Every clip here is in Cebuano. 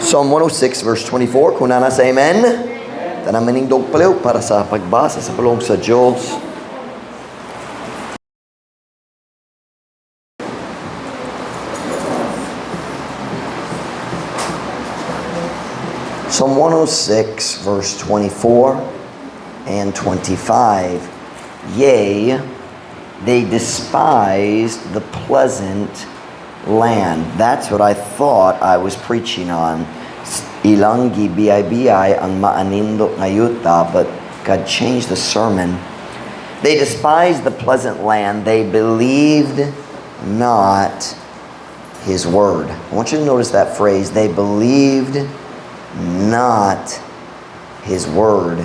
Psalm 106 verse 24. Kung naa na, say amen. Tanang manindog palihog para sa pagbasa sa pulong sa Diyos. Psalm 106 verse 24 and 25. Yea, they despised the pleasant land. That's what I thought I was preaching on. Ilang gibiyay-biyay ang maanindot nga yuta, but God changed the sermon. They despised the pleasant land. They believed not his word. I want you to notice that phrase. They believed not his word,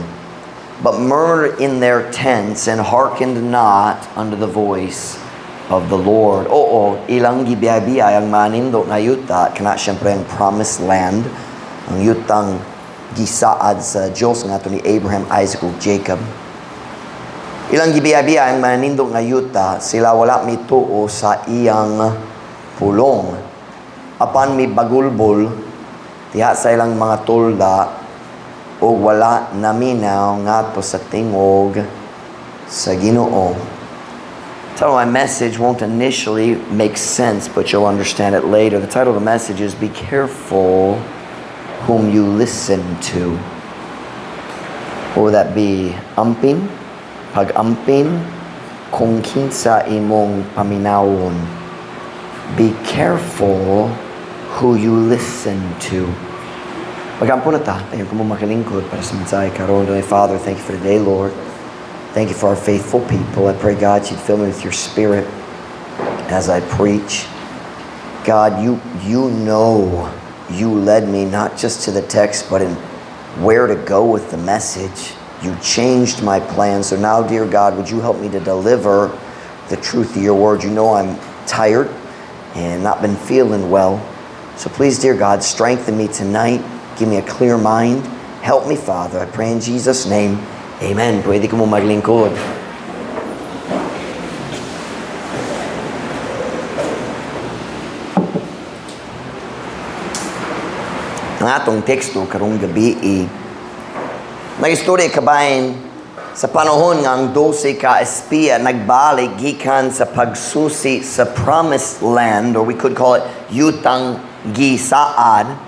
but murmured in their tents and hearkened not unto the voice of the Lord. Oo, ilang gibiyay-biyay ang maanindot nga yuta, kana syempre ang promised land, ang yutang gisaad sa Diyos ngadto ni Abraham, Isaac ug Jacob. Ilang gibiyay-biyay ang manindot nga yuta, sila wala mituo sa iyang pulong. Apan mibagulbol diha sa ilang mga tolda ug wala naminaw ngadto sa tingog sa Ginoo. Title of my message won't initially make sense, but you'll understand it later. The title of the message is "Be Careful Whom You Listen To." What would that be? Amping? Pag-amping? Kung kinsa imong paminawon. Be careful who you listen to. Magampo na ta. Tayo ko mo makalingkod para sa mensahe karon. Heavenly Father, thank you for today, Lord. Thank you for our faithful people. I pray, God, you'd fill me with your Spirit as I preach. God, you know you led me not just to the text, but in where to go with the message. You changed my plan. So now, dear God, would you help me to deliver the truth of your word? You know I'm tired and not been feeling well. So please, dear God, strengthen me tonight. Give me a clear mind. Help me, Father. I pray in Jesus' name. Amen. Pwede kamo maglingkod. Ang atong teksto karong gabi, nag-istorya kabahin sa panahon nga ang 12 ka espiya nagbalik gikan sa pagsusi sa promised land, or we could call it yutang gisaad,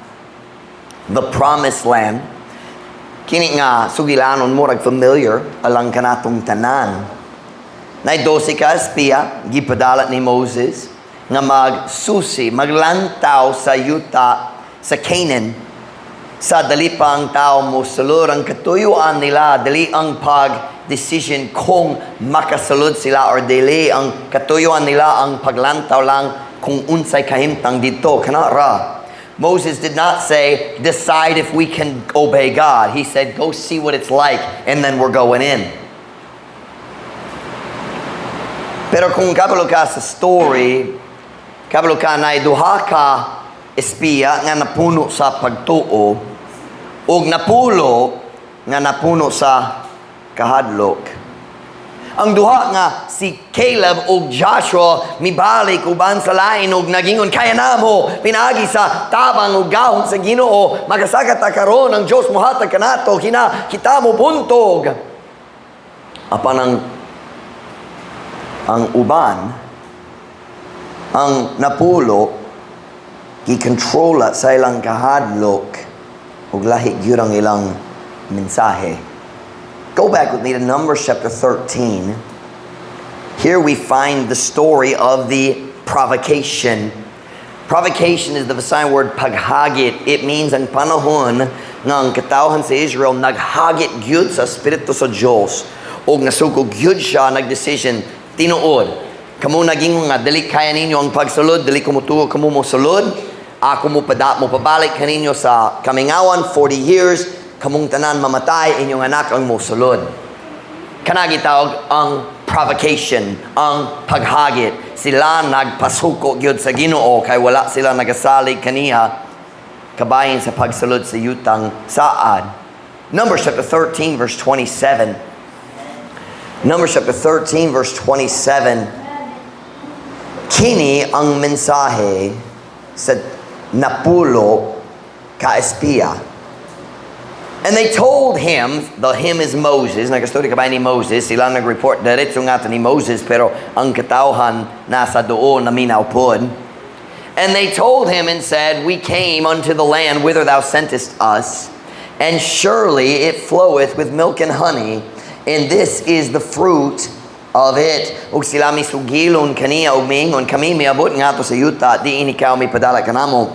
the promised land. Kini nga sugilanon murag familiar alang kanatong tanan. Nay 12 ka espiya gipadala ni Moses nga magsusi, maglantaw sa yuta sa Canaan. Sa dali pa ang tao mosulod, ang katuyuan nila, dili ang pag-decision kung makasulod sila or dili. Ang katuyuan nila ang paglantaw lang kung unsay kahimtang dito. Kana ra. Moses did not say, "Decide if we can obey God." He said, "Go see what it's like, and then we're going in." Pero kung kabalo ka sa story, kabalo ka na duha ka espiya nga napuno sa pagtuo ug napulo nga napuno sa kahadlok. Ang duha nga si Caleb ug Joshua mibalik uban sa lain ug nagingon, "Kaya namo pinaagi sa tabang ug gahom sa Ginoo, magasaka ta karon, ang Dios mohatag kanato, hina kita mo buntog." Apan ang uban, ang napulo, gikontrola sa ilang kahadlok ug lahi gyud ang ilang mensahe. Go back with me to Numbers chapter 13. Here we find the story of the provocation. Provocation is the Visayan word paghagit. It means ang panahon nga ang katawhan sa Israel naghagit gyud sa Espiritu sa Diyos o nasuko gyud siya, nagdecision, "Tinuod kamo nagingon nga dili kaya ninyo ang pagsulod, dili ko motuo kamo mo sulod. Ako mo pada mo pabalik kaninyo sa kamingawan 40 years, kamong tanan mamatay, inyong anak ang mosulod." Kana gitawag ang provocation, ang paghagit. Sila nagpasuko gyud sa Ginoo kay wala sila nagasalig kaniya kabahin sa pagsulod sa yutang saad. Numbers chapter 13 verse 27. Numbers chapter 13 verse 27. Kini ang mensahe sa napulo ka espiya. And they told him, the "him" is Moses, nagastorya kabay ni Moses, sila nag-report diretso nga ni Moses, pero ang katawhan nasa doon naminaw pod. And they told him and said, "We came unto the land whither thou sentest us, and surely it floweth with milk and honey, and this is the fruit of it." Ug sila misugilon kaniya ug miingon, "Kami miabot ngadto sa yuta, diin ikaw mipadala kanamo.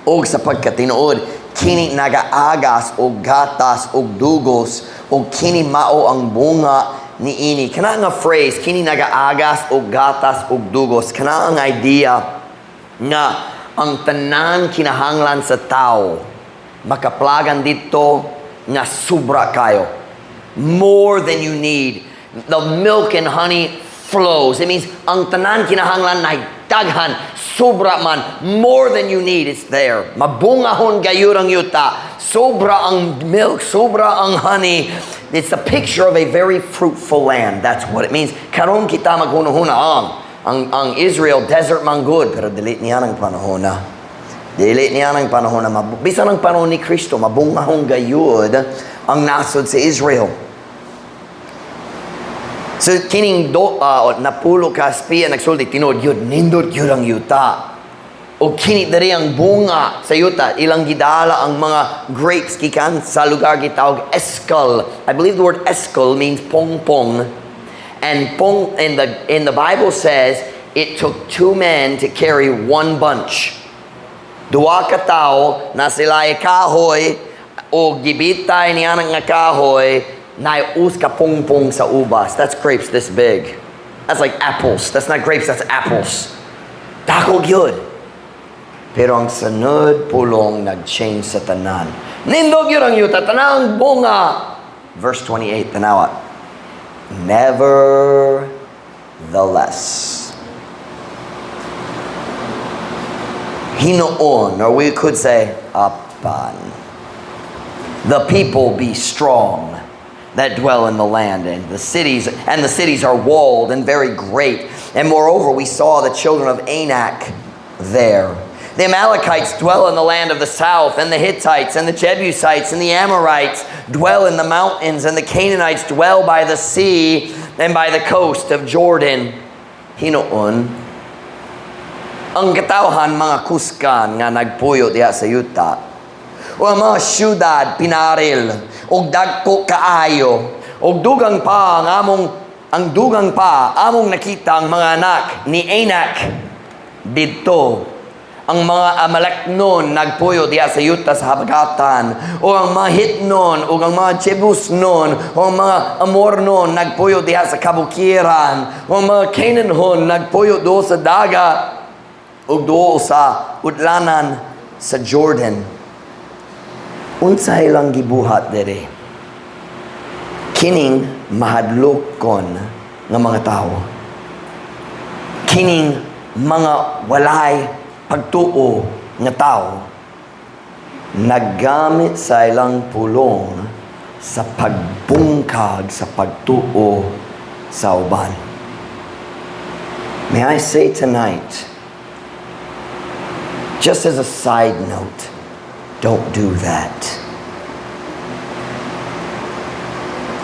Ug sa pagkatinuod, kini nagaagas og gatas og dugos, ug kini mao ang bunga niini." Kana nga phrase, "kini nagaagas og gatas og dugos," kana ang idea nga ang tanan kinahanglan sa tao makaplagan dito nga sobra kayo. More than you need. The milk and honey flows. It means ang tanan kinahanglan na daghan, sobra man, more than you need, it's there. Mabungahon gayud ang yuta. Sobra ang milk, sobra ang honey. It's a picture of a very fruitful land. That's what it means. Karon kita maghunahuna ang Israel desert man gud, pero dili niya ng panahon na. Dili niya ng panahon na bisan ang panahon ni Kristo, mabungahon gayud ang nasod sa Israel. So kining 10 ka espiya nagsulti, "Tinuod yun, nindot yun ang yuta. O kini diri ang bunga sa yuta." Ilang gidala ang mga grapes gikan sa lugar gitawag Eshcol. I believe the word "Eshcol" means pongpong. And pong in the Bible says it took two men to carry one bunch. Duha ka tawo na sila ay kahoy o gibitay niya nga kahoy na us ka pongpong sa ubas. That's grapes this big. That's like apples. That's not grapes, that's apples. Dako gyud. Pero ang sunod pulong nag-change sa tanan. Nindot gyud ang yuta, tanang bunga. Verse 28, tanawa. Nevertheless. Hinuon, or we could say, apan. The people be strong that dwell in the land, and the cities are walled and very great. And moreover, we saw the children of Anak there. The Amalekites dwell in the land of the south, and the Hittites and the Jebusites and the Amorites dwell in the mountains, and the Canaanites dwell by the sea and by the coast of Jordan. Hinuon, ang katawhan mga kusgan nga nagpuyo diha sa yuta. O ang mga syudad pinaril og dagko kaayo og dugang pa ang among ang dugang pa among nakita ang mga anak ni Anak didto. Ang mga Amaleknon nagpuyo diha sa yuta sa habagatan, o ang mga Hitnon o ang mga Jebusnon o ang mga Amornon nagpuyo diha sa kabukiran, o ang mga Canaanhon nagpuyo do sa dagat ug duol sa utlanan sa Jordan. Unsa ilang gibuhat diri? Kining mahadlokon nga mga tao. Kining mga walay pagtuo nga tao naggamit sa ilang pulong sa pagbungkag sa pagtuo sa uban. May I say tonight, just as a side note, don't do that.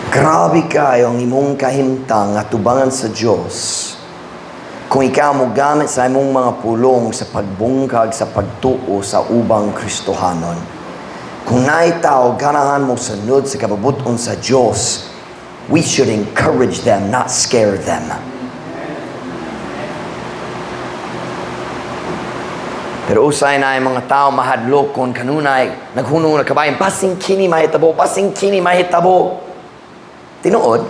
Grabe kayo ang imong kahimtang nga tubangan sa Diyos kung ikaw mo gamit sa imong mga pulong sa pagbungkag sa pagtuo sa ubang Kristohanon. Kung naay tao ganahan mo sunod sa kababuton sa Diyos, we should encourage them, not scare them. Pero usay na ang mga tao mahadlokon kanunay, naghuno na kabayan, basing kini mahitabo, basing kini mahitabo. Tinuod,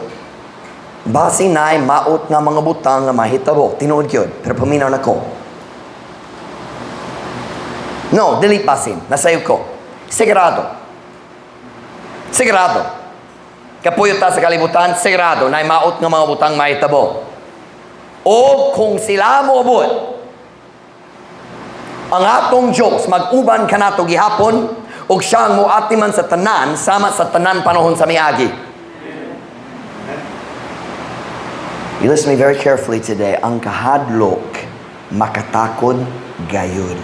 basing naay maot nga mga butang nga mahitabo. Tinuod gyud, pero paminaw na ko. No, dili basin, nasayo ko. Sigurado. Sigurado. Kapuyo ta sa kalibutan, sigurado, naay maot nga mga butang mahitabo. O kung sila moabot, ang atong Diyos mag-uban kanato gihapon ug siya ang moatiman sa tanan sama sa tanan panahon sa miagi. You listen to me very carefully today. Ang kahadlok makatakod gayud.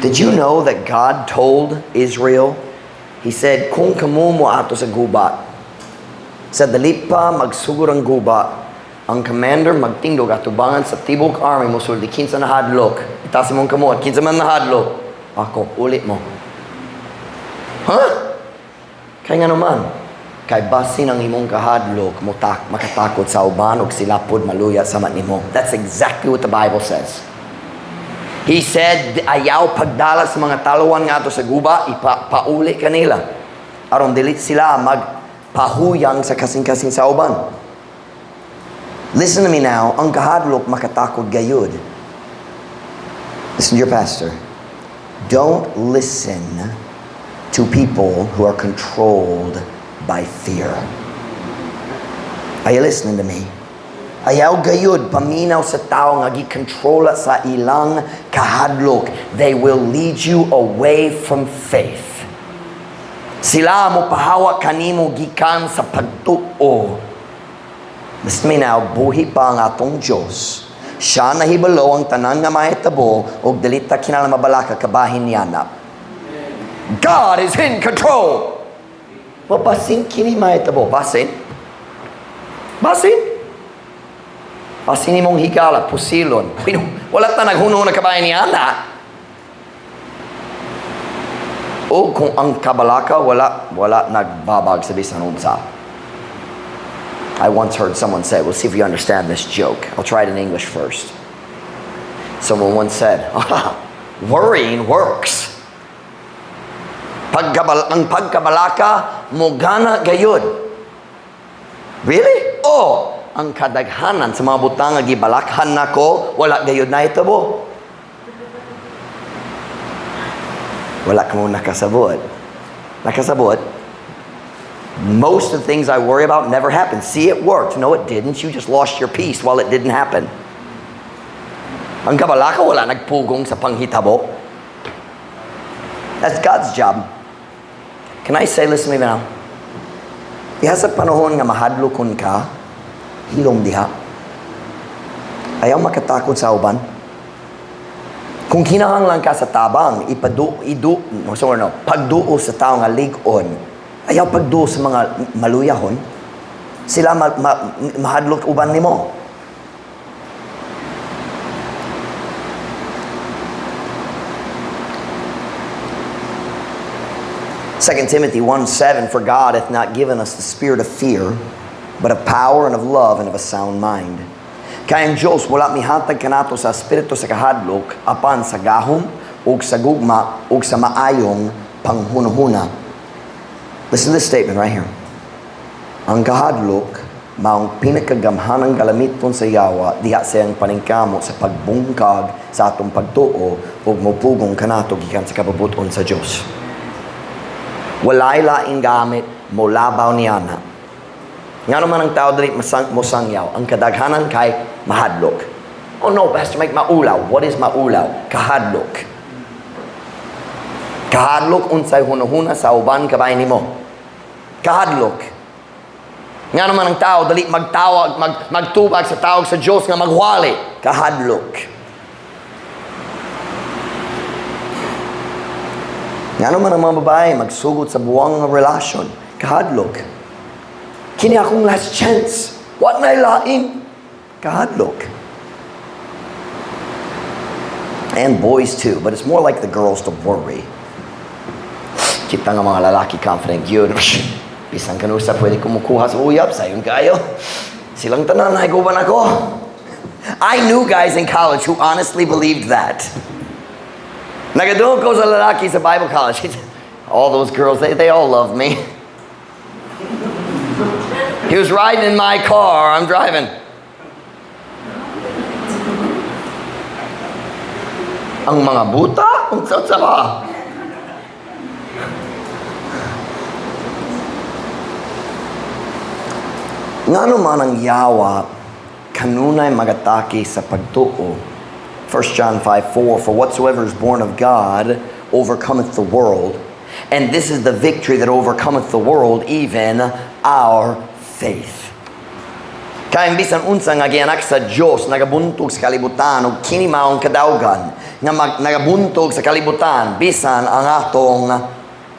Did you know that God told Israel? He said, "Kung kamo moadto sa gubat, sa dali pa magsugod ang gubat, ang commander magtindog atubangan sa tibok army, mosulti, 'Kinsa nahadlok? Itaas imong kamot, kinsa man nahadlok?' Ako, uli mo." Huh? Kay nga naman, kay basin ang imong kahadlok mo tak makatakot sa uban ug sila pod maluya sama nimo. That's exactly what the Bible says. He said, ayaw pagdala sa mga tawhana ngadto sa guba, ipauli kanila. Aron dili sila magpahuyang sa kasing-kasing sa uban. Listen to me now, ang kahadlok makatakot gayud. Listen to your pastor. Don't listen to people who are controlled by fear. Are you listening to me? Ayaw gayud paminaw sa tao nga gikontrola sa ilang kahadlok. They will lead you away from faith. Sila mo pahawa kanimo gikan sa pagtuo. Listen to me now, buhi pa ang atong Diyos. Siya nahibalo ang tanan nga mahitabo ug dili ta kinahanglan mabalaka kabahin niya. God is in control. Well, basin kini mahitabo. Basin? Basin? Basin imong higala, pusilon. Pero wala ta naghunahuna kabahin niya na. O kung ang kabalaka, wala nagbabag sa bisan unsa. I once heard someone say, we'll see if you understand this joke. I'll try it in English first. Someone once said, "Worrying works. Ang pagkabalaka, mogana gayud." "Really?" "Oh, ang kadaghanan sa mga butang nga gibalakhan nako, wala gayud nahitabo." Wala ka mo nakasabot. Nakasabot? "Most of the things I worry about never happen. See, it worked." "No, it didn't. You just lost your peace while it didn't happen." Ang kabalaka, wala nagpugong sa panghitabo. That's God's job. Can I say, listen to me now. Diha sa panahon nga mahadlokon ka, hilom diha. Ayaw makatakot sa uban. Kung kinahanglan ka sa tabang, ipadu, idu, no, sorry, no, pagduo sa tao nga lig-on. Ayaw pagduo sa mga maluyahon. Sila mahadlok uban nimo. 2 Timothy 1:7, "For God hath not given us the spirit of fear, but of power and of love and of a sound mind." Kay ang Diyos wala mihatag kanato sa espiritu sa kahadlok, apan sa gahom, ug sa gugma, ug sa maayong panghunahuna. Listen to this statement right here. Ang kahadlok, maong pinakagamhanang galamiton sa yawa diha sa iyang paningkamot sa pagbungkag sa atong pagtuo ug mopugong kanato gikan sa kabubuton sa Dios. Walay laing gamit molabaw niana. Ngano man ang tao dili mosangyaw, ang kadaghanan kay mahadlok. "Oh no, Pastor Mike, maulaw." What is maulaw? Kahadlok. Kahadlok unsay hunahuna sa uban kabahin nimo. Kahadlok. Ngano man ang tao dali magtubag sa tawag sa Dios nga magwali? Kahadlok. Ngano man ang mga babae magsugot sa buwang nga relasyon? Kahadlok. Kini akong last chance. Wa na lain. Kahadlok. And boys too, but it's more like the girls to worry. Kita nga mga lalaki confident yun. Bisan kanusa pwede kumukuha sa uyab, sayon kayo. Silang tanan, naiguban ako. I knew guys in college who honestly believed that. Nagadungog ko sa lalaki sa Bible college. "All those girls, they all love me." He was riding in my car. I'm driving. Ang mga buta? Unsa sa ba? Ngano man ang yawa kanunay magatake sa pagtuo? 1 John 5:4, "For whatsoever is born of God overcometh the world. And this is the victory that overcometh the world, even our faith." Kay bisan unsa nga gianak sa Dios nagabuntog sa kalibutan ug kini maong kadaugan. nga nagabuntog sa kalibutan bisan ang atong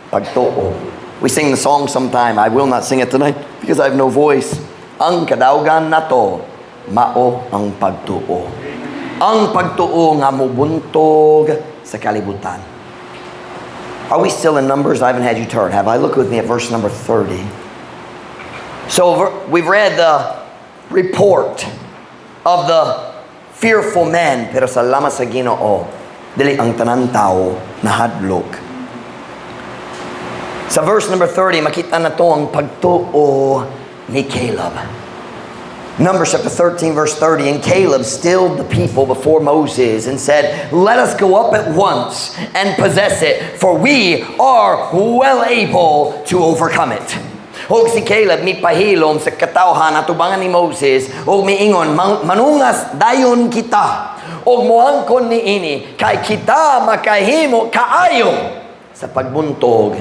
pagtuo. We sing the song sometime. I will not sing it tonight because I have no voice. Ang kadaugan nato mao ang pagtuo. Ang pagtuo nga mubuntog sa kalibutan. Are we still in Numbers? I haven't had you turn, have I? Look with me at verse number 30. So we've read the report of the fearful men, pero salamat sa Ginoo, dili ang tanan tao nahadlok. Sa verse number 30, makita nato ang pagtuo ni Caleb. Numbers chapter 13, verse 30, "And Caleb stilled the people before Moses and said, 'Let us go up at once and possess it, for we are well able to overcome it.'" Og si Caleb mipahilom sa katawhan atubangan ni Moses og miingon, "Manungas dayon kita og moangkon niini kay kita makahimo kaayo sa pagbuntog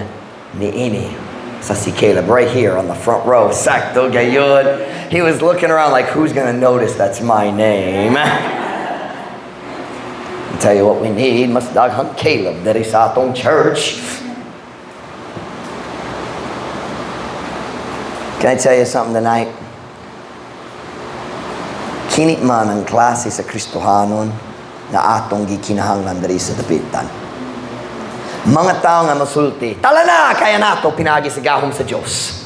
niini." Sa si Caleb right here on the front row. Sakto gayud. He was looking around like, "Who's gonna notice that's my name?" I tell you what we need, mas daghang Caleb diri sa atong church. Can I tell you something tonight? Kini man ang klase sa Kristohanon na atong gikinahanglan diri sa Dapitan. Mga tao nga masulti, "Tala na, kaya nato pinagi sa gahom sa Diyos."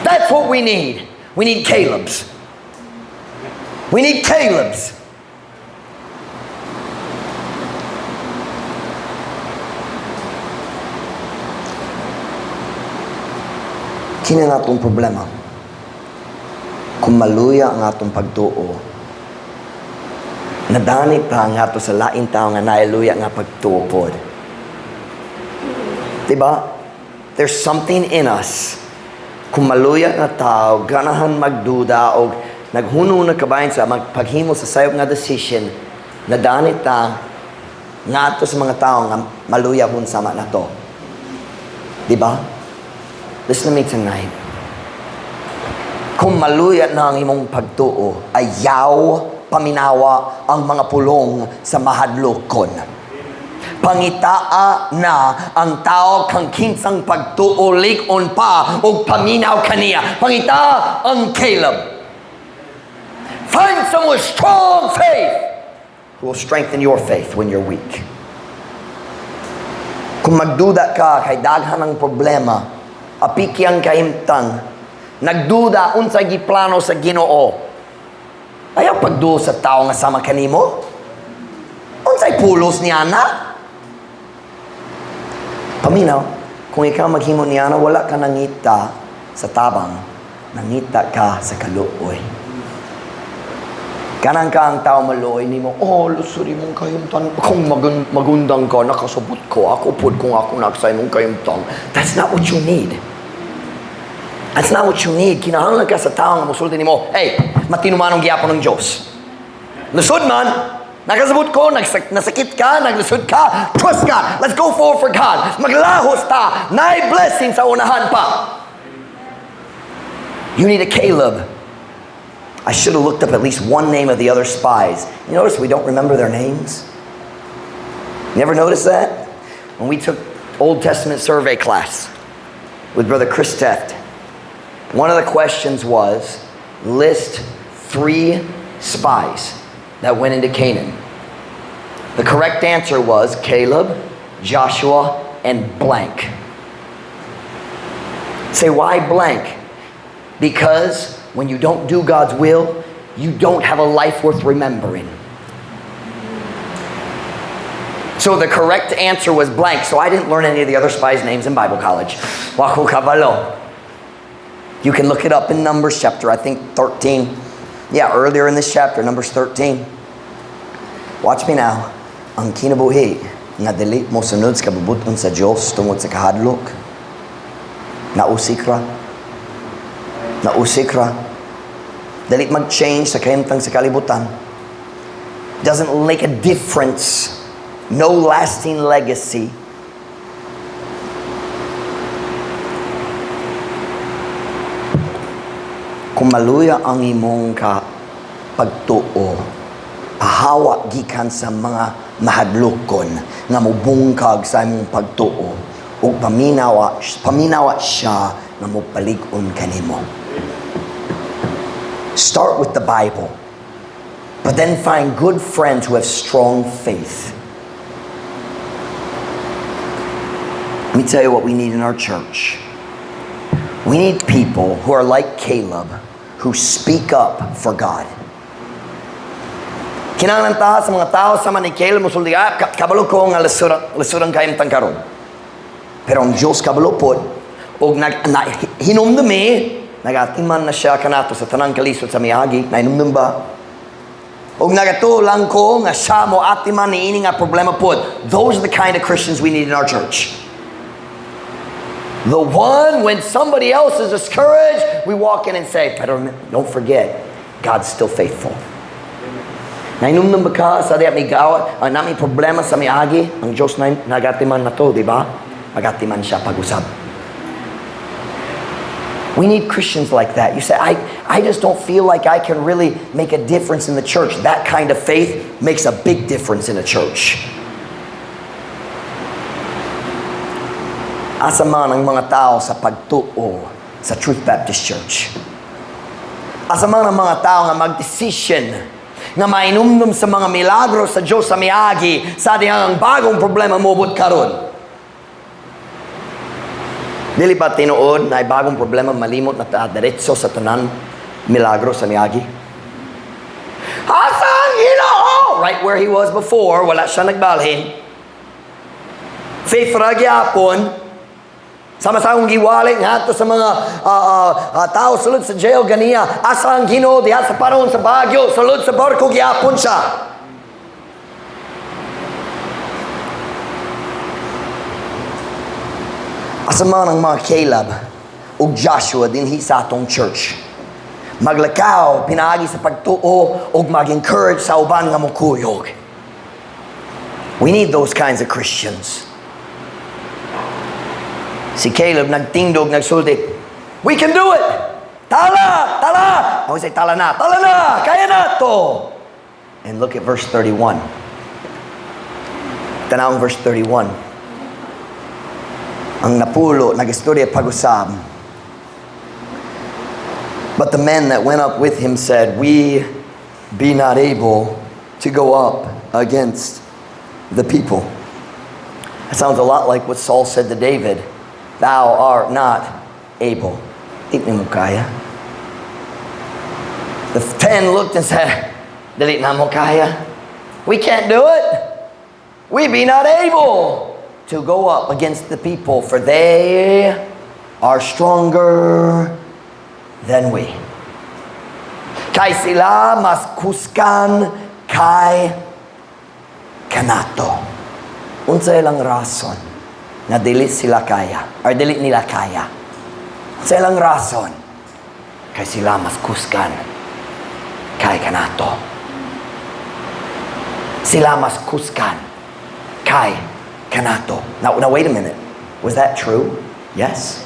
That's what we need. We need Calebs. We need Calebs. Kini na atong problema. Kung maluya ang atong pagtuo, nadani pa nga ato sa lain tao nga nailuya nga pagtuo pod. Diba? There's something in us. Kung maluya nga tao, ganahan magduda o naghuno na kabahin sa magpaghimo sa sayop nga decision, nadani ta nga ato sa mga tao nga maluya hun sama na to. Diba? Listen to me tonight. Kung maluya na ang imong pagtuo, ayaw paminawa ang mga pulong sa mahadlokon. Pangitaa na ang tao kang kinsang pagtuo lig-on pa og paminaw kaniya. Pangitaa ang Caleb. Find someone with strong faith who will strengthen your faith when you're weak. Kung magduda ka kay daghan ang problema, apiki ang kahimtang, nagduda unsa giplano sa Ginoo. Ayaw pagduo sa tao nga sama kanimo. Unsay pulos ni ana? Paminaw, kung ikaw maghimo ni ana, wala ka nangita sa tabang, nangita ka sa kaluoy. Kanang ka ang tao maluoy nimo, "Oh, lusuri mong kahimtang. Kung magundang ka, nakasabot ko. Ako pod kung ako nagsay mong kahimtang." That's not what you need. That's not what you need. Kinahanglan ka sa tao nga musulti nimo, "Hey, matinumanong gyapon ng Diyos. Lusod man, nakasabot ko, nasakit ka, naglusod ka, trust God. Let's go forward for God. Maglahos ta, naay blessing sa unahan pa." You need a Caleb. I should have looked up at least one name of the other spies. You notice we don't remember their names? You ever notice that? When we took Old Testament survey class with Brother Chris Teft, one of the questions was, list 3 spies that went into Canaan. The correct answer was Caleb, Joshua, and blank. Say, why blank? Because when you don't do God's will, you don't have a life worth remembering. So the correct answer was blank. So I didn't learn any of the other spies' names in Bible college. Wako kabalo. You can look it up in Numbers chapter, I think 13. Yeah, earlier in this chapter, Numbers 13. Watch me now. Ang kinabuhi nga dili mo sunod sa kabubuton sa Dios tungod sa kahadlok. Nausik ra. Nausik ra. Dili mag-change sa kahimtang sa kalibutan. Doesn't make a difference. No lasting legacy. Kung maluya ang imong ka pagtuo, Pahawa gikan sa mga mahadlokon nga mobungkag sa imong pagtuo ug paminawa siya nga mopalig-on kanimo. Start with the Bible. But then find good friends who have strong faith. Let me tell you what we need in our church. We need people who are like Caleb, who speak up for God. Kinahanglan ta sa mga tao sama ni Caleb, musulti, "Ah, kabalo ko nga lisuran kaayo tang karon. Pero ang Diyos kabalo pod, og na, hinumdumi, nagatiman na siya kanato sa tanang kalisod sa miagi, nahinumdum ba? Og nagatuo lang ko nga siya mo atiman ni ini nga problema pod." Those are the kind of Christians we need in our church. The one, when somebody else is discouraged, we walk in and say, "Pero don't forget, God's still faithful." Nahinumdum ba ka sa diya may gawa, ang nami problema sa miagi, ang Diyos na nagatiman na to, di ba? Magatiman siya pag-usab. We need Christians like that. You say, "I just don't feel like I can really make a difference in the church." That kind of faith makes a big difference in a church. Asa man ang mga tao sa pagtuo sa Truth Baptist Church? Asa man ang mga tao nga mag-decision nga mainumdum sa mga milagro sa Diyos sa miagi sa dihang ang bagong problema mobot karon? Dili ba tinuod na bagong problema, malimot na ta diretso sa tanan milagro sa miagi? Asa ang Ginoo? Right where he was before, wala siya nagbalhin. Faith ra gyapon. Sama sa akong giwali ngadto sa mga tao sulod sa jail ganiya. Asa ang Ginoo diha sa panahon sa bagyo, sulod sa barko gyapon siya. Asa man ang mga Caleb ug Joshua dinhi sa atong church? Maglakaw pinaagi sa pagtuo ug mag-encourage sa uban nga mokuyog. We need those kinds of Christians. Si Caleb nagtindog, nagsulti, "We can do it! Tala! Tala!" I always say, "Tala na! Tala na! Kaya na to!" And look at verse 31. Tanawang verse 31. Ang napulo, nag-istorya pag-usab. But the men that went up with him said, "We be not able to go up against the people." That sounds a lot like what Saul said to David. "Thou art not able." Di mo kaya. The 10 looked and said, "Dili na mo kaya. We can't do it. We be not able to go up against the people, for they are stronger than we." Kay sila mas kusgan kay kanato. Unsa ilang rason nga dili sila kaya or dili nila kaya? Unsa ilang rason? Kay sila mas kusgan kay kanato. Sila mas kusgan kay kanato. Now wait a minute. Was that true? Yes.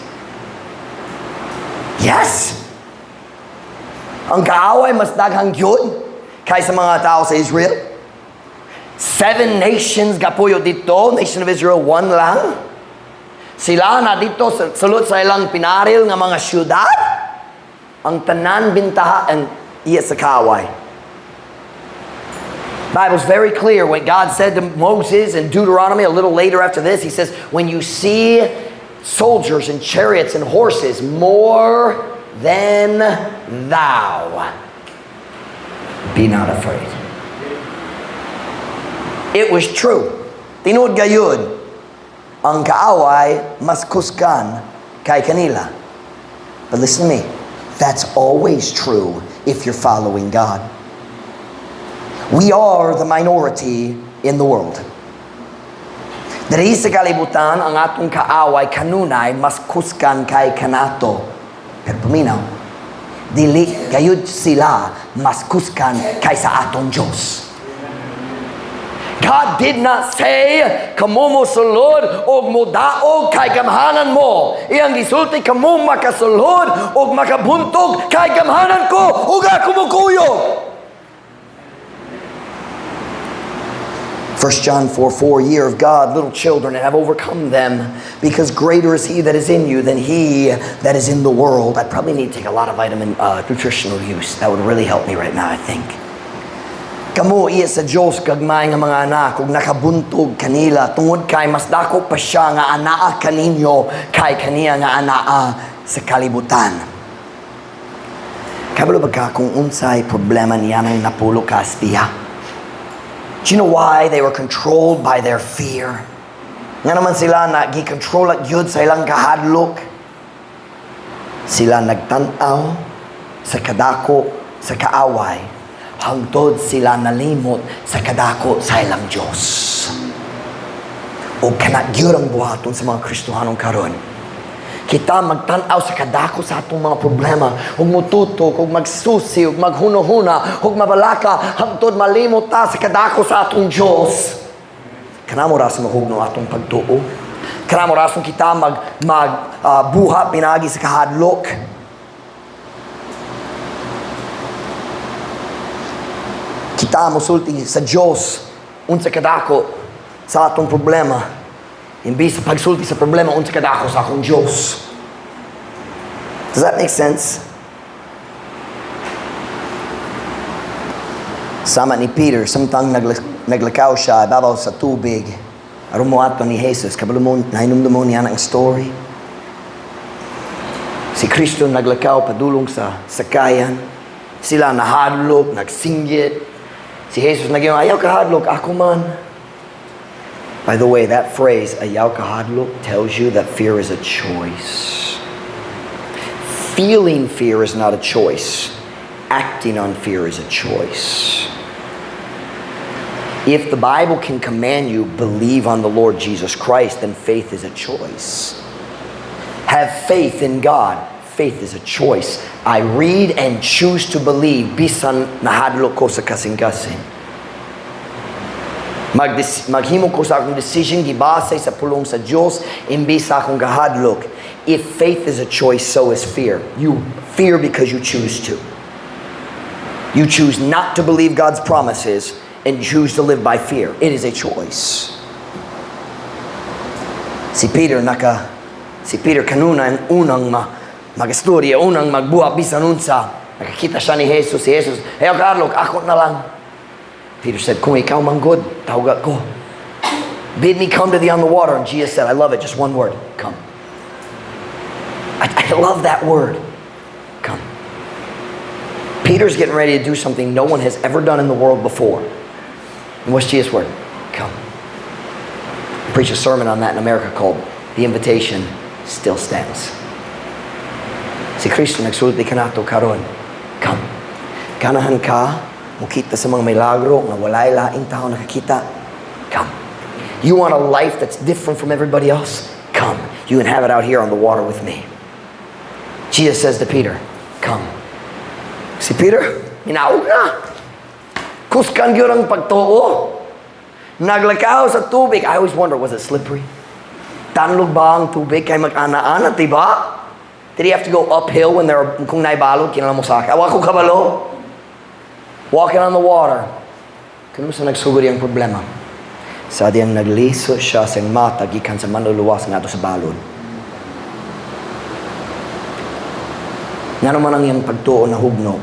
Yes. Ang kaaway mas daghang gyud kaysa mga tao sa Israel. 7 nations gapuyo dito, nation of Israel 1 lang. Sila na dito sulod sa ilang pinaril nga mga syudad. Ang tanan bintaha ang iya sa kaaway. Bible's very clear when God said to Moses in Deuteronomy a little later after this, he says, "When you see soldiers and chariots and horses more than thou, be not afraid." It was true. Tinuod gayud, ang kaaway mas kusgan kay kanila. But listen to me, that's always true if you're following God. We are the minority in the world. Diri sa kalibutan, ang atong kaaway kanunay mas kusgan kay kanato. Pero paminaw, dili gayud sila mas kusgan kaysa atong Diyos. God did not say, "Kamo mo sulod og modaog kay gamhanan mo." Iyang gisulti, "Kamo makasulod og makabuntog kay gamhanan ko ug ako mokuyog." 1 John 4:4, "Ye are of God, little children, and have overcome them, because greater is he that is in you than he that is in the world." I probably need to take a lot of vitamin nutritional use. That would really help me right now, I think. Kamo iya sa Dios gagmay nga mga anak ug nakabuntog kanila tungod kay mas dako pa siya nga anaa kaninyo kay kaniya nga anaa sa kalibutan. Kabalo ba ka kung unsay problema niya ng napulo ka espiya? Do you know why they were controlled by their fear? Nga naman sila na gi-control at yun sa ilang kahadlok. Sila nagtanaw sa kadako sa kaaway hangtod sila nalimot sa kadako sa ilang Diyos. O kana gyud ang buhaton sa mga Kristohanon karon. Kita magtan-aw sa kadako sa atong mga problema, ug mututok, ug magsusi, ug maghuna-huna, ug mabalaka, hangtod malimot ta sa kadako sa atong Diyos. Kanamo ra sa mahugno atong pagtuo. Kanamo ra kita mag mag buha pinagi sa kahadlok. Kita mosulti sa Diyos unsa kadako sa atong problema. Imbis sa pagsulti sa problema unsa kadako sa akong Diyos. Does that make sense? Sama ni Peter, samtang naglakaw siya babaw sa tubig, aron moadto ni Jesus, kabalo mo, nahinumdum mo niya ang story. Si Kristo naglakaw padulong sa sakayan. Sila nahadlok, nagsinggit. Si Jesus nag-ingon, "Ayaw kahadlok, ako man." By the way, that phrase, "ayaw kahadlok," tells you that fear is a choice. Feeling fear is not a choice. Acting on fear is a choice. If the Bible can command you, "Believe on the Lord Jesus Christ," then faith is a choice. Have faith in God. Faith is a choice. I read and choose to believe bisan nahadlok ko sa kasing-kasing. Maghimo ko sa akong decision gibase sa pulong sa Dios imbis sa akong kahadlok. If faith is a choice, so is fear. You fear because you choose to. You choose not to believe God's promises and choose to live by fear. It is a choice. Si Peter kanuna ang unang magastorya, unang magbuhat bisan unsa. Nakakita siya ni Jesus, si Jesus, "Ayaw kahadlok, ako na lang." Peter said, "Kung ikaw man gud, tawga ko. Bid me come to thee on the water." And Jesus said, I love it, just one word, "Come." I love that word, "Come." Peter's getting ready to do something no one has ever done in the world before. And what's Jesus' word? "Come." I preached a sermon on that in America called "The Invitation Still Stands." Si Kristo nagsulti kanato karon, "Come." Ganahan ka mukita sa mga milagro nga walay laing tao nakakita? Come. You want a life that's different from everybody else? Come. You can have it out here on the water with me. Jesus says to Peter, "Come." Si Peter, minaog na. Kusgan gyud ang pagtuo. Naglakaw sa tubig. I always wonder, was it slippery? Tanlog ba ang tubig kay mag-ana-ana, diba? Did he have to go uphill when there are, kung naibalog, kinahanglan mosaka? Wa ko kabalo. Walking on the water. Kanus-a nagsugod ang problema? Sa diyang nagliso siya sa mata gikan sa manluluwas ngadto sa balod. Ngano man ang iyang pagtuo nahugno,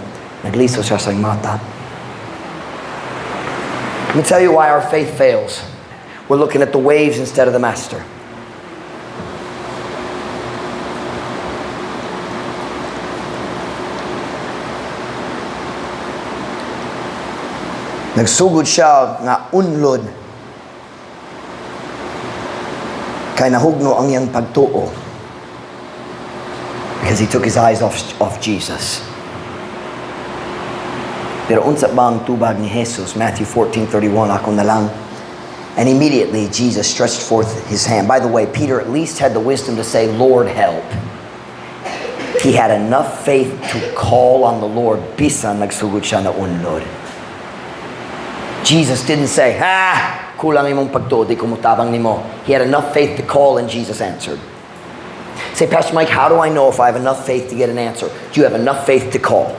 nagliso siya sa mata. Let me tell you why our faith fails. We're looking at the waves instead of the master. Nagsugod siya nga unlod kay nahugno ang iyang pagtuo because he took his eyes off Jesus. Pero unsa ba ang tubag ni Jesus? Matthew 14:31, ako na lang. And immediately Jesus stretched forth his hand. By the way, Peter at least had the wisdom to say, "Lord, help." He had enough faith to call on the Lord bisan nagsugod siya na unlod. Jesus didn't say, "Ha, kulang imong pagtuo, di ko mutabang nimo." He had enough faith to call and Jesus answered. Say, "Pastor Mike, how do I know if I have enough faith to get an answer?" Do you have enough faith to call?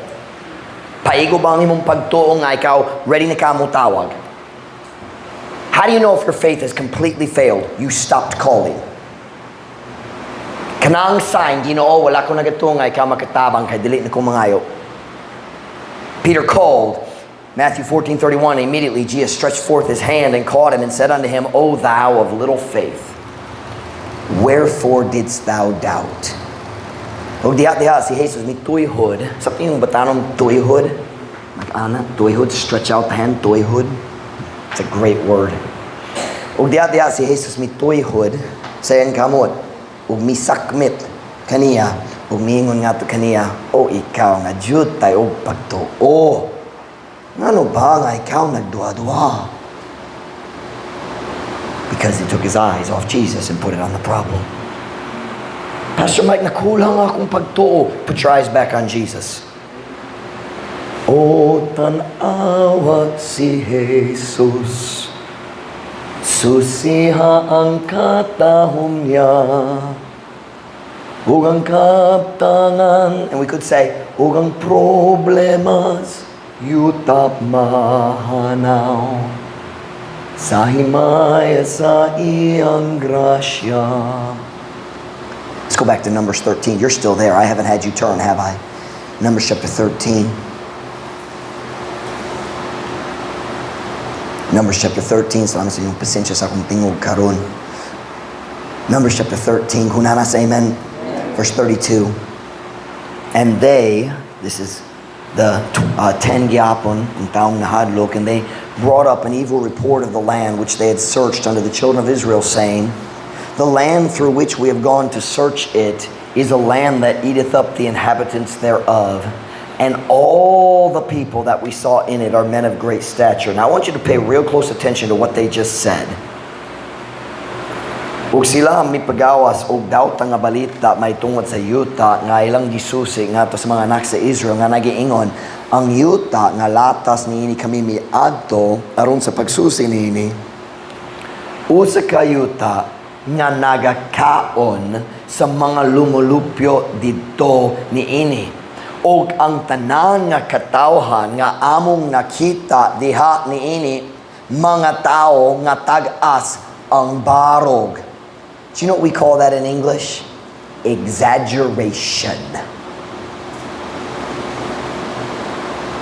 Paigo ba ang imong pagtuo nga ikaw ready na ka mo tawag? How do you know if your faith has completely failed? You stopped calling. Kanang sign, "Ginoo, wala ko nagatuo nga ikaw makatabang kay dili na ko mangayo." Peter called. Matthew 14:31, immediately Jesus stretched forth his hand and caught him and said unto him, "O thou of little faith, wherefore didst thou doubt?" Og diha diha si Jesus mituyhod. Sa iyong batanon tuyhod. Mag-ana, tuyhod, stretch out the hand, tuyhod. It's a great word. Og diha diha si Jesus mituyhod sa iyang kamot ug misakmit kaniya ug miingon ngadto kaniya, "O ikaw nga diutay og pagtuo. Ngano ba nga ikaw nagduha-duha?" Because he took his eyes off Jesus and put it on the problem. "Pastor Mike, nakulang akong pagtuo." Put your eyes back on Jesus. O tan-awa si Jesus, susiha ang katahom niya, ug ang kaptangan. And we could say, ug ang problemas, yuta mahanaw, sa himaya sa iyang grasya. Let's go back to Numbers 13. You're still there. I haven't had you turn, have I? Numbers chapter 13. Numbers chapter 13. Salamat sa inyong pasensya sa akong tingog karon. Numbers chapter 13. Kung naa na, say amen. Verse 32. And they, this is the 10 gyapon, ang taong nahadlok, and they brought up an evil report of the land which they had searched unto the children of Israel, saying, "The land through which we have gone to search it is a land that eateth up the inhabitants thereof. And all the people that we saw in it are men of great stature." Now I want you to pay real close attention to what they just said. Ug sila mipagawas og dawta nga balita mahitungod sa yuta nga ilang gisusi ngadto sa mga anak sa Israel nga nagiingon, "Ang yuta nga latas niini kami miadto aron sa pagsusi niini, usa ka yuta nga nagakaon sa mga lumulupyo didto niini. Og ang tanan nga katawhan nga among nakita diha niini, mga tawo nga tag-as ang barog." Do you know what we call that in English? Exaggeration.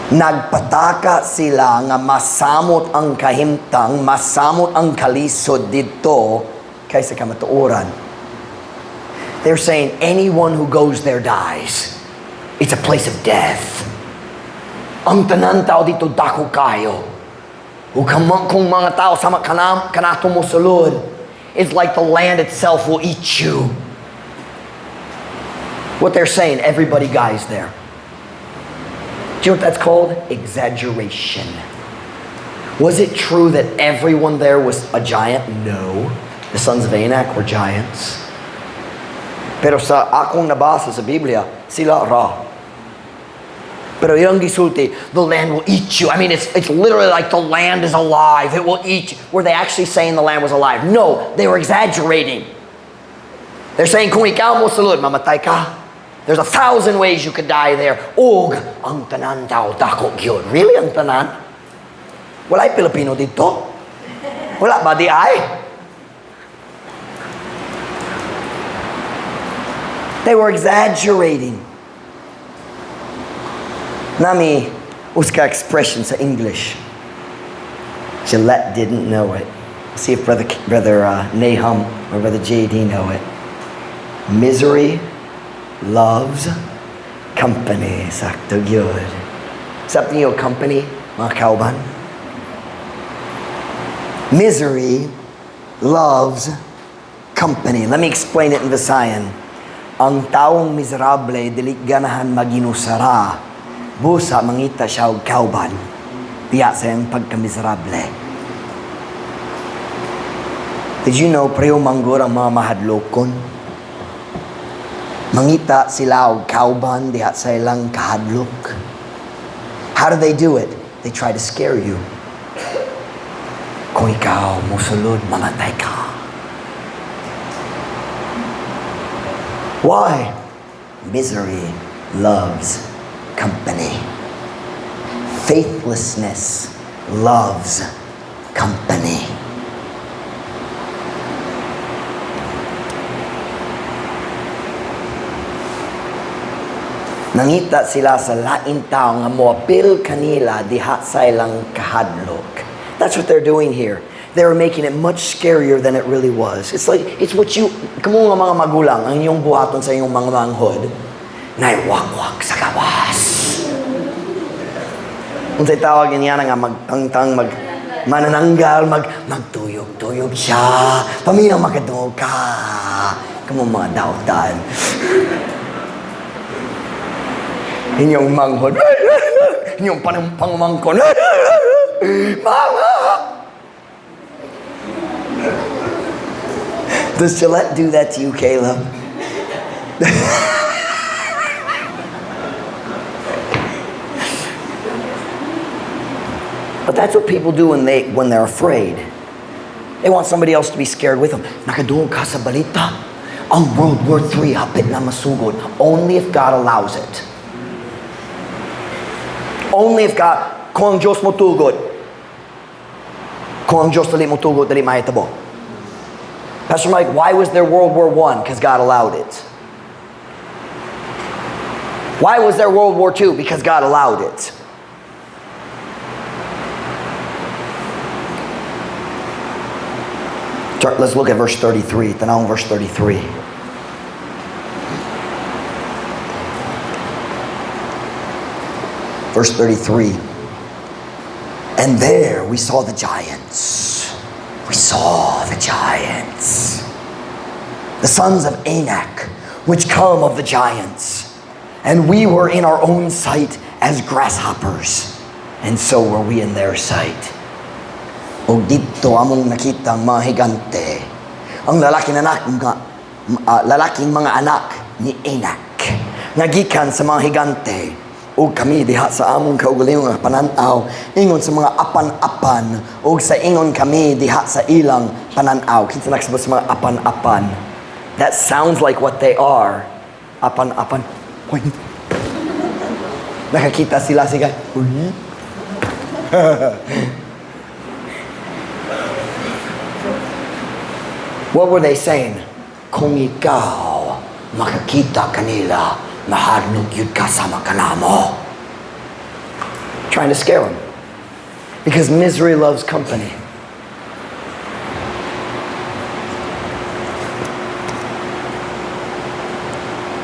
Nagpataka sila nga masamot ang kahimtang, masamot ang kalisod didto kaysa kamatuoran. They're saying anyone who goes there dies. It's a place of death. Ang tanan tao didto dako kayo. Ug kung mga tao sama kana kanato mo sulod, it's like the land itself will eat you. What they're saying, everybody dies there. Do you know what that's called? Exaggeration. Was it true that everyone there was a giant? No. The sons of Anak were giants. Pero sa akong nabasa sa Biblia, sila ra. Pero ilang gisulti, "The land will eat you." I mean, it's literally like the land is alive. It will eat you. Were they actually saying the land was alive? No, they were exaggerating. They're saying, "Kung ikaw mo sulod, mamatay ka. There's 1,000 ways you could die there. Og ang tanan daw dako gyud." Really, ang tanan? Wala'y Pilipino didto? Wala ba diay? They were exaggerating. Naa mi usa ka expression sa English. Gillette didn't know it. See if Brother Nahum or Brother JD know it. Misery loves company. Sakto gyud. Sa niyo company, mga kauban. Misery loves company. Let me explain it in Visayan. Ang taong miserable dili ganahan maginusara. Busa mangita siya og kauban. Diya sa iyang pagkamiserable. Did you know pareho manggod ang mga mahadlokon? Mangita sila og kauban diha sa ilang kahadlok. How do they do it? They try to scare you. "Kung ikaw musulod, mamatay ka." Why? Misery loves company. Faithlessness loves company. Nangita sila sa lain tao nga moapil kanila diha sa ilang kahadlok. That's what they're doing here. They're making it much scarier than it really was. It's like, it's what you, kamo nga mga magulang, ang inyong buhaton sa inyong mga manghod, naiwakwak sa gawas. Unsay tawag niya nga magtangtang, mag manananggal, magtuyog-tuyog siya. Paminaw makadungog ka. Kamo mga dautan. Inyong manghod. Inyong pangumangkon. Mama! Does Gillette do that to you, Caleb? But that's what people do when they're afraid. They want somebody else to be scared with them. Nakadungog ka sa balita? Ang World War III hapit na masugod. Only if God allows it. Only if God, kung ang Diyos mo tugot. Kung ang Diyos dali mo tugot, dali mahitabo. Pastor Mike, why was there World War I? Because God allowed it. Why was there World War II? Because God allowed it. Let's look at verse 33. Tanawang verse 33. Verse 33. And there we saw the giants. We saw the giants. The sons of Anak, which come of the giants. And we were in our own sight as grasshoppers, and so were we in their sight. O dito among nakita ang mga higante, ang lalaki na anak, mga, lalaking mga anak ni Anak, nga gikan sa mga higante, ug kami diha sa among kaugalingon nga pananaw, ingon sa mga apan-apan, ug sa ingon kami diha sa ilang pananaw. Kinsa nakasabot sa mga apan-apan? That sounds like what they are. Apan-apan. Uy. Nakakita sila sige. Uy. What were they saying? Kung ikaw makakita kanila, mahadlok yun ka sa makanamo. Trying to scare them. Because misery loves company.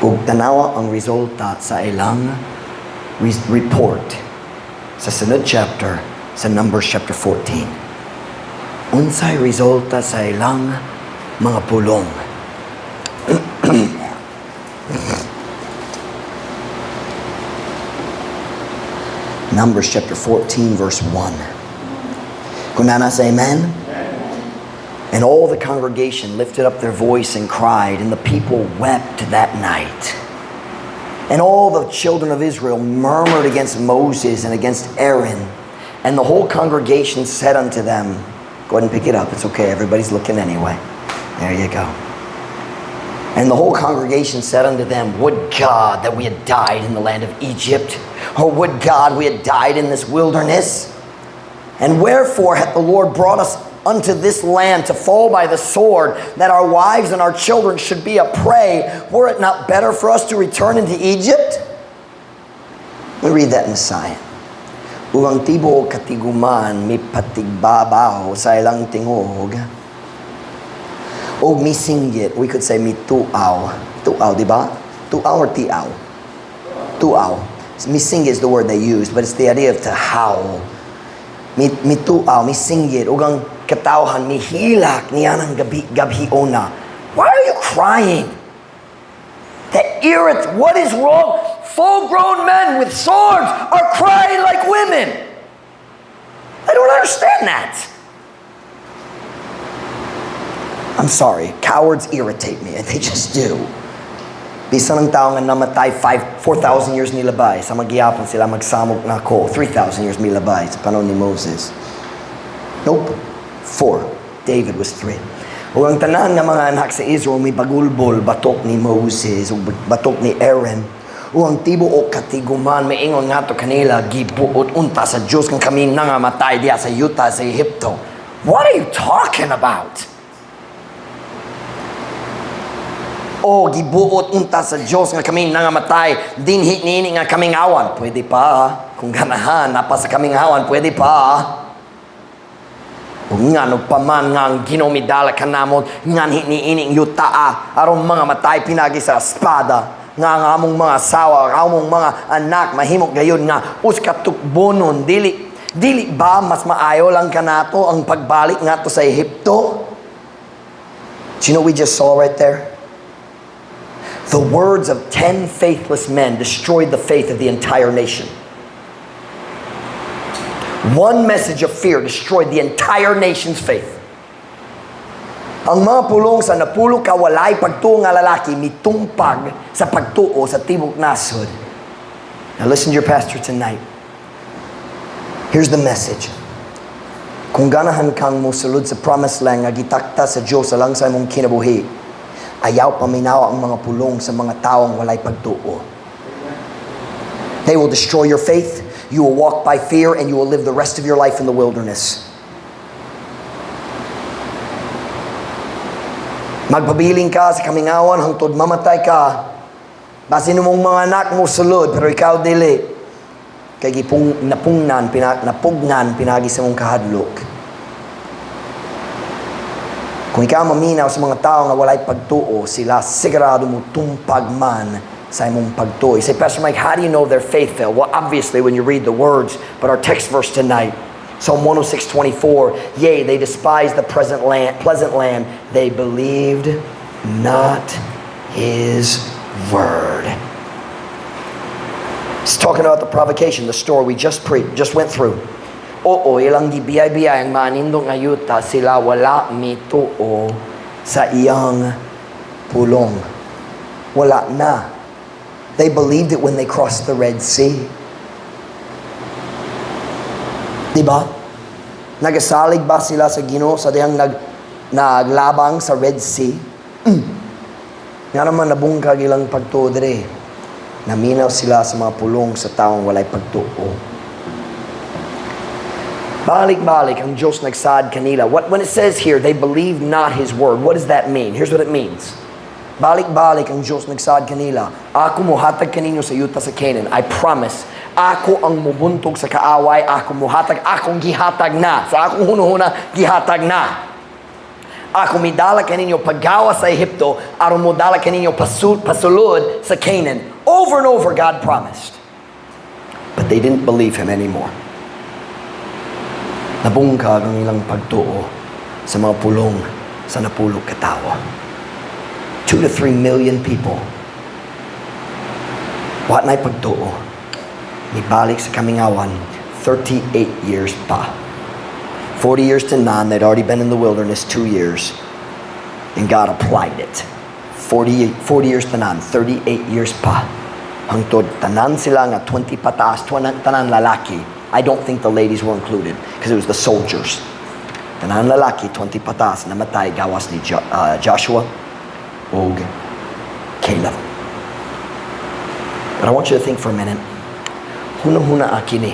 Ug tanawa ang resulta sa ilang report sa sunod chapter, sa Numbers chapter 14. Unsay resulta sa ilang mga pulong? Numbers chapter 14, verse 1. Kunana say amen? And all the congregation lifted up their voice and cried, and the people wept that night. And all the children of Israel murmured against Moses and against Aaron. And the whole congregation said unto them, go ahead and pick it up. It's okay. Everybody's looking anyway. There you go. And the whole congregation said unto them, would God that we had died in the land of Egypt, or would God we had died in this wilderness? And wherefore hath the Lord brought us unto this land to fall by the sword, that our wives and our children should be a prey? Were it not better for us to return into Egypt? We read that in Messiah. Ug ang tibuok katiguman mipatigbabaw sa ilang tingog. O misinggit, we could say mituaw. Tuaw, di ba? Tuaw or tiaw? Tuaw. Misinggit is the word they used, but it's the idea of to howl. Mituaw, misinggit, ug ang katawhan mihilak niya ng gabi, gabhiona. Why are you crying? What is wrong? Full-grown men with swords are crying like women. I don't understand that. I'm sorry, cowards irritate me, and they just do. Bisan ang tao nga namatay 4,000 years nilabay, sa magyapon sila magsamok na ako, 3,000 years milabay sa panahon ni Moses. Nope, 4. David was 3. Ug ang tanan nga mga anak sa Israel may bagulbol batok ni Moses ug batok ni Aaron. Ug ang tibuok katiguman maingon ngadto kanila, gibuot unta sa Dios kung kami nangamatay diha sa yuta sa Ehipto. What are you talking about? Oh, gibuot unta sa Dios nga kami nangamatay dinhi niini nga kamingawan. Pwede pa kung ganahan napa sa kamingawan, pwede pa. Ug ngano pa man nga ang Ginoo midala kanamo nganhi niining yutaa aron mga matay pinagi sa espada, nga ang among mga asawa, ang among mga anak mahimo gayon nga usa ka tukbonon? Dili ba mas maayo lang kanato ang pagbalik ngadto sa Ehipto? Do you know what we just saw right there? The words of 10 faithless men destroyed the faith of the entire nation. One message of fear destroyed the entire nation's faith. Ang mga pulong sa napulo ka walay pagtuo nga lalaki mitumpag sa pagtuo sa tibok nasod. Now listen to your pastor tonight. Here's the message. Kung ganahan kang mosulod sa promised land nga gitakda sa Diyos alang sa imong kinabuhi, ayaw paminawa ang mga pulong sa mga taong walay pagtuo. They will destroy your faith. You will walk by fear and you will live the rest of your life in the wilderness. Magpabiling ka sa kamingawan hangtod mamatay ka. Basin mong mga anak mo sulod pero ikaw dili. Kay gipung napungnan pina, napugnan pinagi sa mong kahadlok. Kung ikaw maminaw sa mga tao nga walay pagtuo, sila sigurado mo tumpag man sa imong pagtuo. You say, "Pastor Mike, how do you know their faith failed?" Well, obviously when you read the words, but our text verse tonight, Psalm 106:24, "Yea, they despised the present land, pleasant land. They believed not his word." It's talking about the provocation, the story we just went through. Oo, ilang gibiyay-biyay ang maanindot nga yuta, sila wala mituo sa iyang pulong. Wala na. They believed it when they crossed the Red Sea. Diba? Nagasalig ba sila sa Ginoo sa dihang naglabang sa Red Sea? Nga naman nabungkag ilang pagtuo dire. Naminaw sila sa mga pulong sa taong walay pagtuo. Balik-balik ang Diyos nagsaad kanila. When it says here, "They believe not his word," what does that mean? Here's what it means. Balik-balik ang Diyos nagsaad kanila. "Ako muhatag kaninyo sa yuta sa Canaan. I promise. Ako ang mubuntog sa kaaway. Ako muhatag. Akong gihatag na. Sa akong hunuhuna, gihatag na. Ako midala kaninyo paggawa sa Ehipto, aron modala kaninyo pasulod sa Canaan." Over and over, God promised. But they didn't believe him anymore. Nabungkag ang ilang pagtuo sa mga pulong sa napulo ka tawo. 2 to 3 million people. Wa na'y pagtuo. Nibalik sa kamingawan, 38 years pa. 40 years to none, they'd already been in the wilderness 2 years. And God applied it. 40 years to none, 38 years pa. Hangtod tanan sila nga 20 pataas, tanan lalaki. I don't think the ladies were included because it was the soldiers. Tanan lalaki, 20 pataas, namatay gawas ni Joshua ug Caleb. But I want you to think for a minute. Huna-huna kini.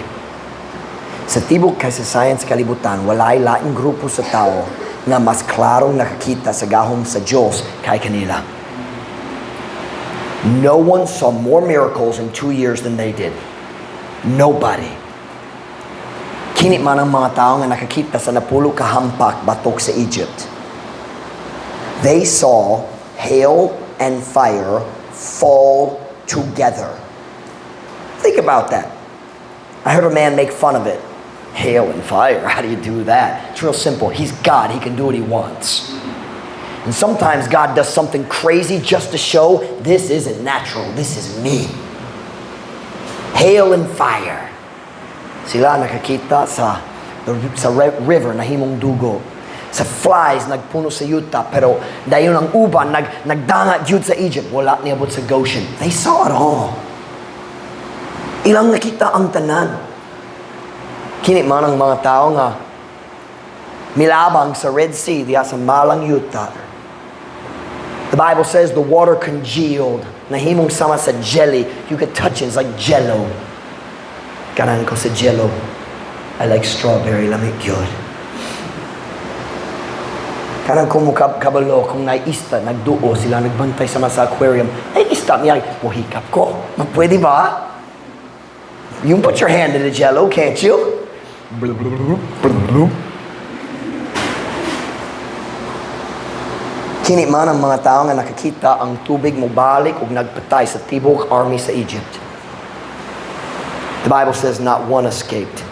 Sa tibok kasaysayan sa kalibutan, walay laing grupo sa tao nga mas klarong nakakita sa gahom sa Diyos kay kanila. No one saw more miracles in 2 years than they did. Nobody. Kini man ang mga tao nga nakakita sa napulo ka hampak batok sa Egypt. They saw hail and fire fall together. Think about that. I heard a man make fun of it. "Hail and fire, how do you do that?" It's real simple. He's God, he can do what he wants. And sometimes God does something crazy just to show this isn't natural, this is me. Hail and fire. Sila nakakita sa river na himong dugo. Sa flies nagpuno sa yuta, pero dayon ang uban nagdanga jud sa Egypt, wala niabot sa Goshen. They saw it all. Ilang nakita ang tanan. Kini man ang mga tao nga milabang sa Red Sea diha sa malang yuta. The Bible says the water congealed. Nahimong sama sa jelly. You could touch it. It's like jello. Ganahan ko sa jello. I like strawberry. Lami gyud. Kanang kung kabalo, kung naista, nagduo sila, nagbantay sama sa aquarium, ay isda niya, muhikap ko. Pwede ba? You can put your hand in the jello, can't you? Kini man ang mga tao nga nakakita ang tubig mobalik ug nagpatay sa tibok army sa Egypt. The Bible says not one escaped.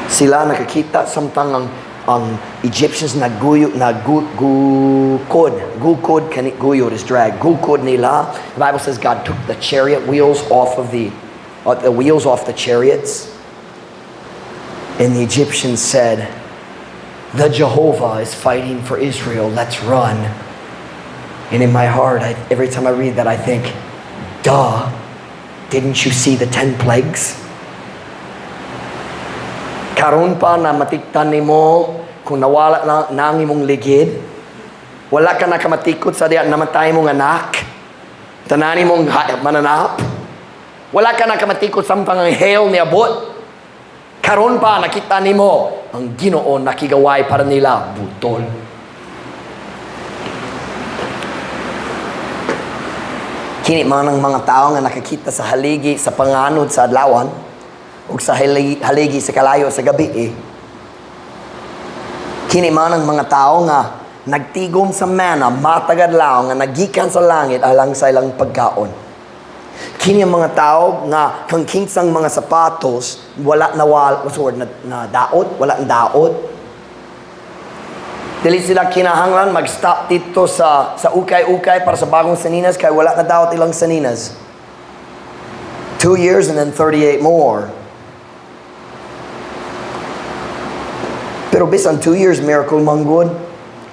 Sila nakakita samtang ang Egyptians nagguyo, naggukod, gukod, kani guyod is drag, gukod nila. The Bible says God took the chariot wheels off of the wheels off the chariots. And the Egyptians said, "The Jehovah is fighting for Israel, let's run." And in my heart, every time I read that, I think, "Duh, didn't you see the 10 plagues?" Karon pa na matiktan nimo kung nawala na ang imong ligid, wala ka nakamatikot sa diya namatay mong anak, tanan mong mananap, wala ka nakamatikot samtang ang hail niabot. Karon pa nakita nimo ang Ginoo nakigaway para nila, butol. Kini man ang mga tao nga nakakita sa haligi sa panganod sa adlawan ug sa haligi sa kalayo sa gabi eh. Kini man ang mga tao nga nagtigom sa mana matag adlaw nga nagikan sa langit alang sa ilang pagkaon. Kini ang mga tao nga kang kinsang mga sapatos wala na wal, what's the word, na daot, wala ang daot. Dili sila kinahanglan mag-stop dito sa ukay-ukay para sa bagong saninas kay wala na daot ilang saninas. 2 years and then 38 more. Pero bisan 2 years, miracle man gud.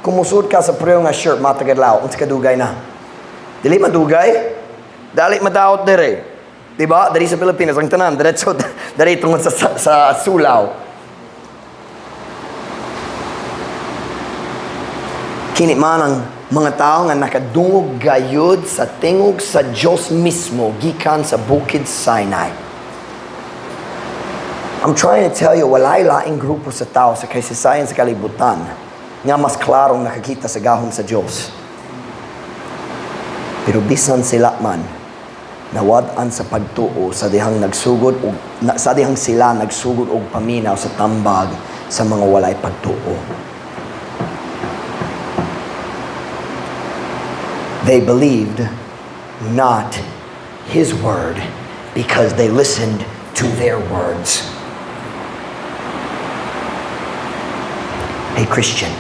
Kung musuot ka sa pareho nga shirt matag adlaw, unsa kadugay na? Dili madugay. Dali madaot dire. Diba? Diri sa Pilipinas ang tanan diretso diri tungod sa sulaw. Kini man ang mga tao nga nakadungog gayud sa tingog sa Dios mismo gikan sa Bukid Sinai. I'm trying to tell you, walay laing grupo sa tao sa kasaysayan sa kalibutan nga mas klarong nakakita sa gahom sa Dios. Pero bisan sila man, nawad-an sa pagtuo sa dihang nagsugod og na, sa dihang sila nagsugod og paminaw sa tambag sa mga walay pagtuo. They believed not his word because they listened to their words. Hey, Christian,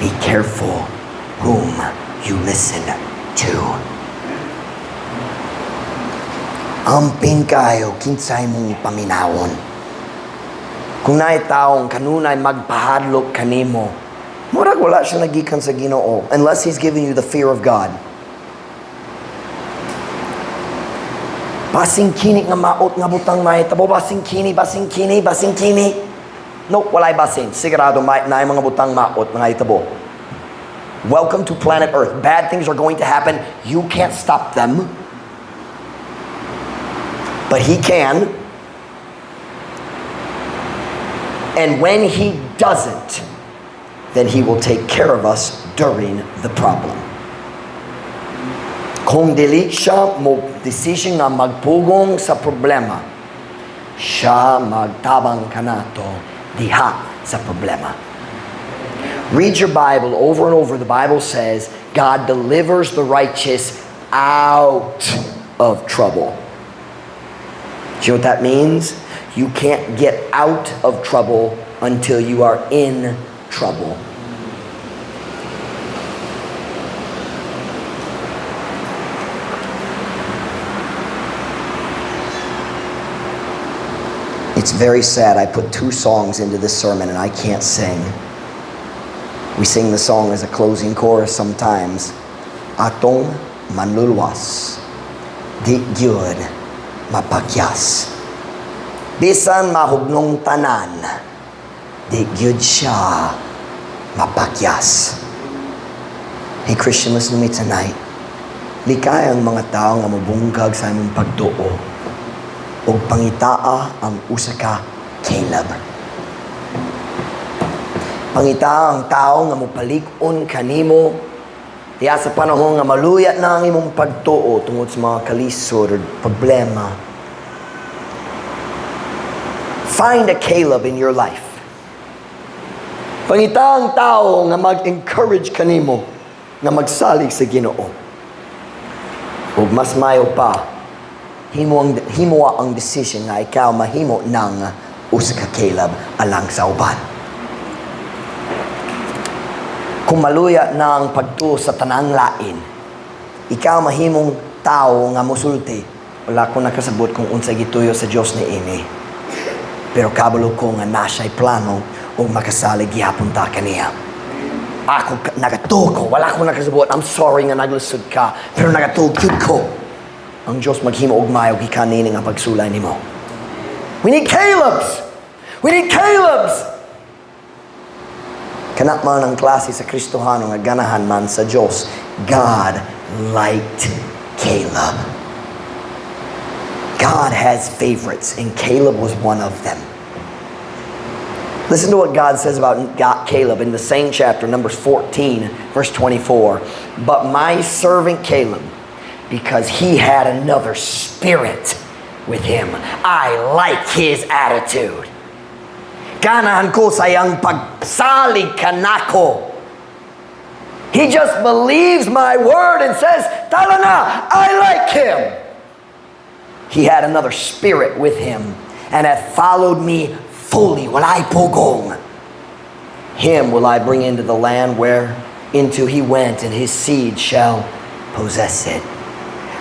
be careful whom you listen to. Amping kayo kinsay mong paminawon. Kung naay taong kanunay magpahadlok kanimo, murag wala siya nagikan sa Ginoo unless he's giving you the fear of God. Basing kini nga maot nga butang mahitabo, basing kini, basing kini, basing kini. No, walay basin. Sigurado may naay mga butang maot nga mahitabo. Welcome to planet Earth. Bad things are going to happen. You can't stop them. But he can. And when he doesn't, then he will take care of us during the problem. Kung dili siya mo decision nga magpugong sa problema, siya magtabang kanato diha sa problema. Read your Bible over and over. The Bible says God delivers the righteous out of trouble. Do you know what that means? You can't get out of trouble until you are in trouble. It's very sad. I put two songs into this sermon and I can't sing. We sing the song as a closing chorus sometimes. Atong manluluwas, di gyud mapakyas. Bisan mahugnong tanan, di gyud siya mapakyas. Hey Christian, listen to me tonight. Likay ang mga tao nga mobungkag sa imong pagtuo ug pangitaa ang usa ka Caleb. Pangita ang tao nga mopalig-on kanimo diya sa panahon nga maluya na ang imong pagtuo tungod sa mga kalisod or problema. Find a Caleb in your life. Pangita ang tao nga mag-encourage kanimo nga magsalig sa Ginoo. Ug mas mayo pa, himo ang decision nga ikaw mahimo ng usa ka Caleb alang sa uban. Kung maluya na ang pagtuo sa tanang lain, ikaw mahimong tao nga musulti, "Wala ko nakasabot kung unsa gituyo sa Dios ni ini. Pero kabalo ko nga naa siya'y plano ug makasalig gihapon ta kaniya. Ako nagatuo ko, wala ko nakasabot. I'm sorry nga naglisod ka, pero nagatuo gyud ko. Ang Dios maghimo og maayo gikan niini nga pagsulay nimo." We need Calebs! We need Calebs! Kana man ang klase sa Kristohano nga ganahan man sa Dios. God liked Caleb. God has favorites, and Caleb was one of them. Listen to what God says about Caleb in the same chapter, Numbers 14, verse 24. "But my servant Caleb, because he had another spirit with him, I like his attitude." Ganahan ko sa iyang pagsalig kanako. He just believes my word and says, "Tara na, I like him. He had another spirit with him and hath followed me fully." Walay pugong. "Him will I bring into the land where into he went, and his seed shall possess it."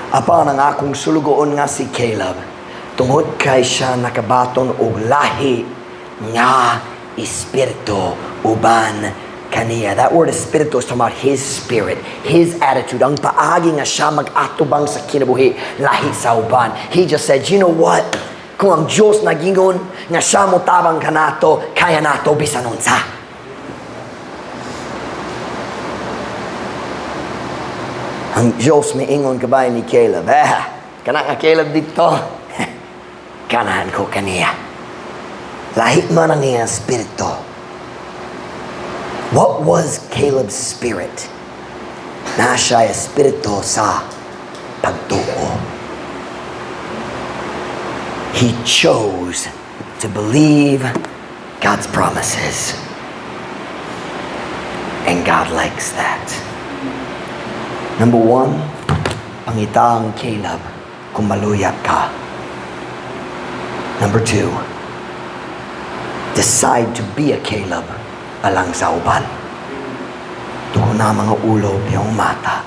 Apan ang akong sulugoon nga si Caleb, tungod kay siya nakabaton og lahi nga espiritu uban kaniya. That word "espiritu" is talking about his spirit, his attitude. Ang paagi nga siya mag-atubang sa kinabuhi, lahi sa uban. He just said, "You know what? Kung ang Diyos nagingon nga siya mo tabang kanato, kaya nato bisan unsa." Ang Diyos miingon kabay ni Caleb, "Eh, kana nga Caleb dito, ganahan ko kaniya. Lahi man ang iyang espiritu." What was Caleb's spirit? Naa siya espiritu sa pagtuo. He chose to believe God's promises. And God likes that. Number one, pangita ang Caleb kung maluya ka. Number two, decide to be a Caleb alang sa uban. Tuko na mga ulo, iyong mata.